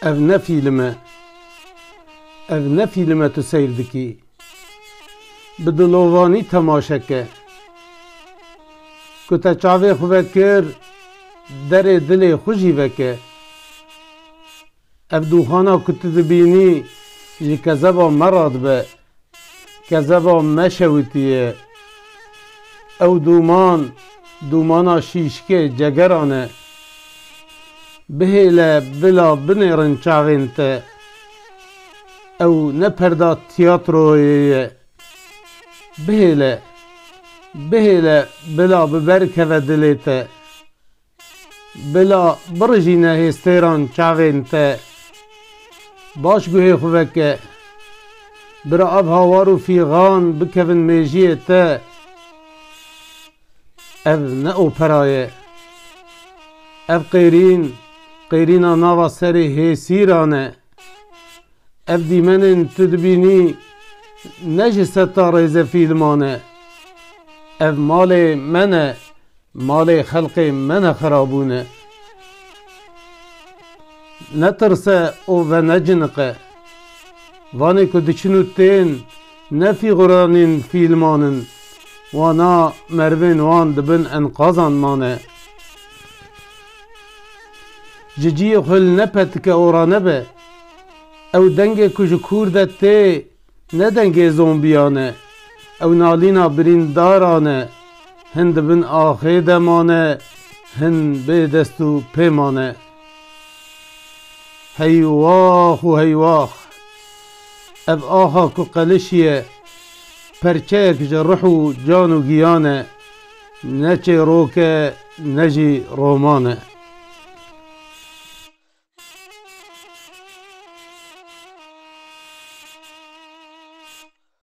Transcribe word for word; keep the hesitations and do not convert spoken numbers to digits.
Ev ne fîlm e. Ev ne fîlm e tu seyr dikî. Bi dilovanî temaşe ke. Ku te çavê xwe vekir, derê dilê xwe jî veke. Ev dûxana ku tu dibînî ji kezeba me radibe. Kezeba me şewitiye. Ew dûman, dûmana şîşkê cegeran e. Bihêle bila binêrin çavên te. Ew ne perda tiyatroyê ye. Bihêle, bihêle bila bi ber keve dilê te. Bila birijîne hêstêran çavên te. Baş guhê xwe veke. Bira ev hawar û fîxan bikevin mêjiyê te. Ev ne opera ye. Ev qêrîn, qêrîna nava serê hêsîran e. Ev dîmenên tu dibînî ne ji seta rêzefîlman e. Ev malê me ne, malê xelkê me ne xirabûne. Netirse û veneciniqe. Vanê ku diçin û tên ne fîguranên fîlman in. Wana merivên wan di bin enqazan mane. Ji ciyê xwe li nepetike ora nebe. Ew dengê ku ji kûr de tê, ne dengê zombiyan e. Ew nalîna birîndaran e. Hin di bin axê de mane, hin bê dest û pê mane. Heywax û heywax. Ev axa ku qelişiye, perçeyek ji ruh û can û giyan e. Ne çêrok e, ne jî roman e.